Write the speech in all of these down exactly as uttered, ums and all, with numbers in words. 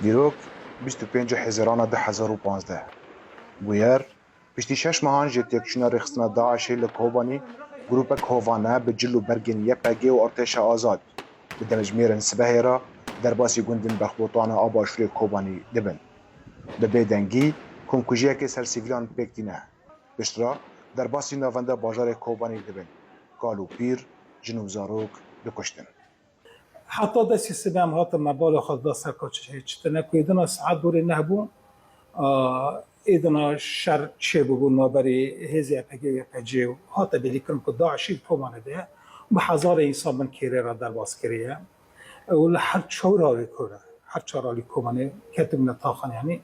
Dîrok, bîst û pênc Hezîrana du hezar û panzdeh. Bûyer, piştî şeş mehan ji têkçûna rêxistina DAIŞê li Kobanî, grûpek hovane bi cil û bergên Y P G û Artêşa Azad bi demjimêrên sibehê re derbasî gundên Bexbotana a başûrê Kobanî dibin. Bi bêdengî, komkujiyekê ser sivîlan pêk tîne. Piştre derbasî navenda bajarê Kobanî dibin. Kal û pîr, jin û zarok dikuştin. Heta destê sibê em hatin me bala xwe dida ser kaçê çêtine ku êdina saet dorê neh bû, a, êdina şer çêbûbû navberê hêzê Y P G û Y P G û hate belîkirin ku DAIŞê li Kobanê de bi hezarê însan bin kêrê re derbas kiriye. Û li her çar alî Kobanê, her çar alî Kobanê ketibûne taxan, yanî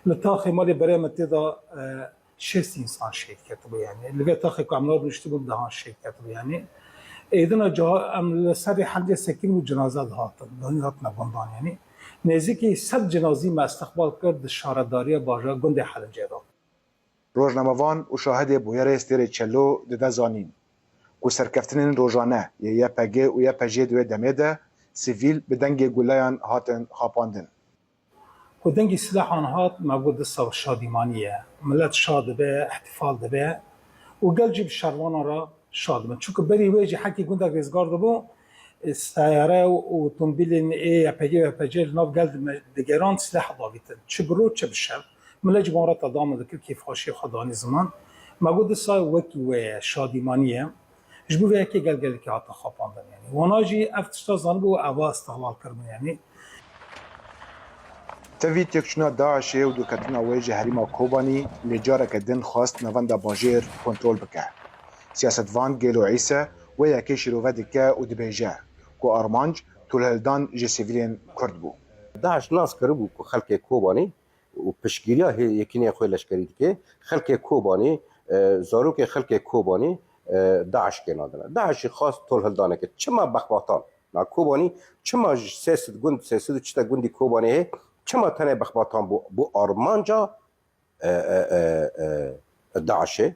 li taxê malê berê min tê de, e, şêst însan şehîd ketibû, yanî li vê taxê ku em nav nuştibûn dehan şehîd ketibû, yanî êdina ciha em li serê hemdê sekinî û cinaze dihatin, danî hatine gundan, yanî nêzîkî sed cinazî me îstiqbal kir di şaredariya bajar gundê Helincê de. Rojnamevan û şahidê bûyerê Stêrê Çelo dide zanîn ku serkeftinên rojane yê Y P G û Y P G di wê demê de sivîl bi dengê guleyan hatin xapandin. Ku dengê silahan hat, me got disa şadîmanî ye. Milet şa dibe, îhtîfal dibe û gel jî bi şervanan re şa dibin. Çunku berî wê jî hekî gundek rêzgar dibû, e, seyare û otomobîlên ê Y P G û Y P G li nav gel dime-, digeran, silah davîtin. Çi bi roj, çi bi şev. Milet ji wan re tedamû dikir, kêfxweşiyê xwe danî ziman. Me got disa wekî wê ye, şadîmanî ye. Ji bo vê yekê gel gelekî hate xapandin, yanî wana jî ev tişta zanibû û eva îstihlal kiribû, yanî. Tevî têkçûna DAIŞê û dûrketina wê ji herêma Kobanî lê careke din xwest navenda bajêr kontrol bike. Siyasetvan Gêlo Îse wê yekê şîrove dike û dibêje ku armanc tolhildan ji sivîlên Kurd bû. DAIŞ nas kiribû ku xelkê Kobanî û piştgiriya hê-, yekîneyên xwe leşkerî dike. Xelkê Kobanî, e, zarokê xelkê Kobanî, e, DAIŞ kênandine. DAIŞî xwest tolhildaneke. Çima Bexbatan? Na Kobanî çima ji sê sed gund, sê sed û çil gundî Kobanê hê, çima tenê Bexbatan bû, bû armanca, e, e, e, e, DAIŞê?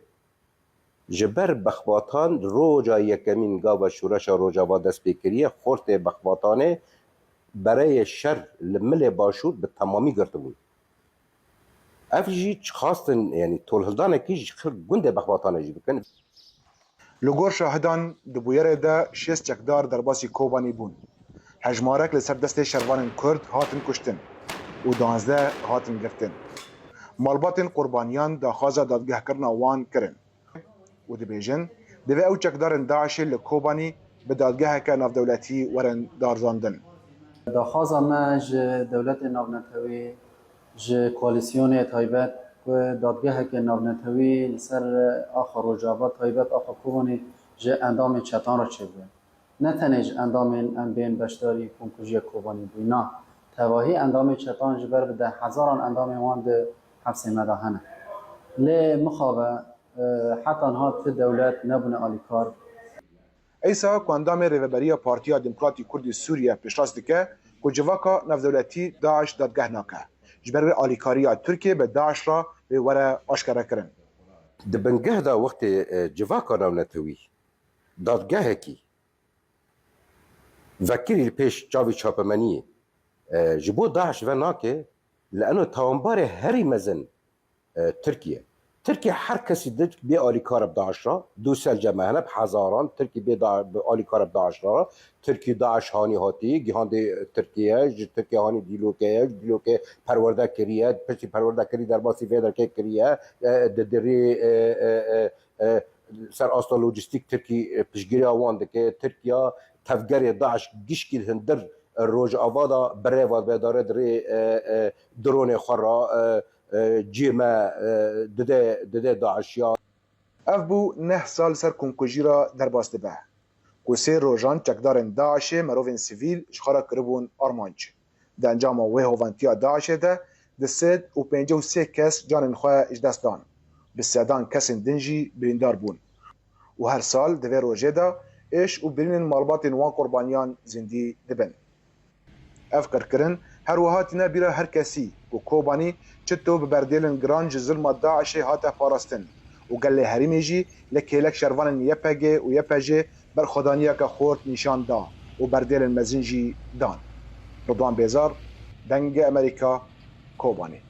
Ji ber Bexbatan roja yekemîn gava şoreşa Rojava dest pê kiriye, xortê Bexbatanê bereyê şer li milê Başûr bi temamî girtibûn. Ev jî xwestin, yanî tolhildanekî ji xil gundê Bexbatanê jî bikin. Li gor şahidan di bûyerê de şêst çekdar derbasî Kobanî bûn. Hejmarek li ser destê şervanên Kurd hatin kuştin û duwazdeh hatin girtin. Malbatên qurbaniyan daxwaza dadgehkirina wan kirin û dibêjin, divê ew çekdarên DAIŞê li Kobanî bi dadgeheke navdewletî werin darizandin. Daxwaza me ji dewletên navnetewî, ji koalîsyonê taybet ku dadgeheke navnetewî li ser axa Rojava, taybet axa Kobanî ji endamên çetan re çêbibe. Ne tenê ji endamên em bên beşdarî komkujiya Kobanî bûyî, na, tevahî endamên çetan ji ber bi deh hezaran endamên wan di hepsê me de hene. Lê mixabe, e, heta niha ti dewlet nebûne alîkar. Îsa ku endamê Rêveberiya Partiya Demokratî Kurdî Sûriye pêşrast dike ku civaka navdewletî DAIŞ dadgeh nake, ji ber wê alîkariya Tirkiyê bi DAIŞ re wê were aşkerekirin. Di bingeh de wextê, e, civaka navnetewî dadgehekî vekirî li pêş çavê çapemeniyê, e, ji bo DAIŞ venake, li eno tawanbarê herî mezin, e, Tirkiye. Tirkiye her kesî di bê alîkar bi DAIŞ re, du selce me hene bi hezaran, Tirkiye bê da-, bi alîkar bi DAIŞ re, Tirkiye DAIŞ hanî hatî, gihandê Tirkiye, ji Tirkiye hanî Dîlokê ye, ji Dîlokê perwerde kiriye, piştî perwerde kirî derbasî vê derkê kiriye, e, di dirê, e, e, e, e, ser asta lojîstîk Tirkî, e, piştgiriya wan dike. Tirkiya tevgerê DAIŞ gişkî li hundir, e, Rojava de bi rê ve dibe, dare dirê, e, e, dronê xwe re, e, e, cihê me, e, dide, dide DAIŞiyan. Ev bû neh sal li ser komkujî re derbas dibe, ku sê rojan çekdarên DAIŞê merovên sivîl ji xwe re kiribûn armanc. Di encama wê hoventiya DAIŞê de du sed û pêncî û sê kes canên xwe ji dest dan. Bi sedan kesên din jî birîndar bûn. Û her sal di vê rojê de êş û birînên malbatên wan qurbaniyan zindî dibin. Ev qirkirin her wiha tîne bîra her kesî ku Kobanî çito bi berdêlên giran ji zilma DAIŞê hate parastin û gelê herêmê jî li kêlek şervanên Y P G û Y P J berxwedaniyeke xurt nîşan da û berdêlên mezin jî dan. Ridwan Bêzar, Dengê Amerîka, Kobanê.